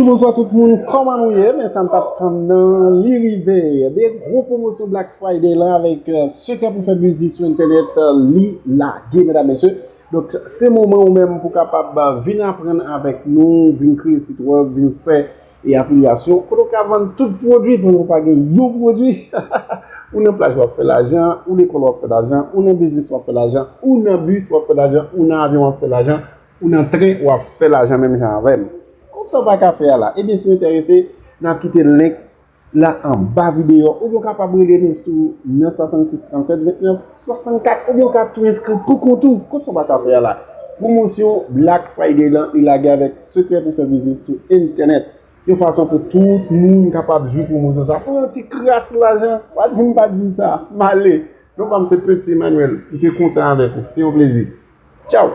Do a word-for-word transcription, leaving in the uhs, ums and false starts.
Bonswa tout moun, kòman nou ye? Men sa m t ap tann nan, li rive. Ebyen, gwo pwomosyon Black Friday lan avèk, euh, sekrè pou fè biznis sou entènèt, euh, li lage, medam, mesye. Donk, se moman ou menm pou kapab, euh, vin aprann avèk nou, vin kreye sit wèb, vin fè e afilyasyon, kote w ka vann tout pwodui, pandan w pa gen yon pwodui. Ou nan plaj w ap fè lajan, ou lekòl w ap fè lajan, ou nan biznis w ap fè lajan, ou nan bis w ap fè lajan, ou nan avyon w ap fè lajan, ou nan tren w ap fè lajan menm jan avè m. Kòb sa w pa ka fè a la? Ebyen, si w enterese, n ap kite link la anba videyo, oubyen w kapab rele nou sou nèf swasannsis trannsèt vennèf swasannkat, oubyen w ka tou enskri pou kont ou. Kòb sa w pa ka fè a la? Pwomosyon Black Friday lan, li lage avèk sekrè pou fè biznis sou entènèt. Yon fason pou tout moun kapab jwi pwomosyon sa. Pou yon ti kras lajan, pa di m pa di sa. M ale. Non pa m se Petit Emmanuel. M te kontan avèk ou. Se yon plezi. Tchaw!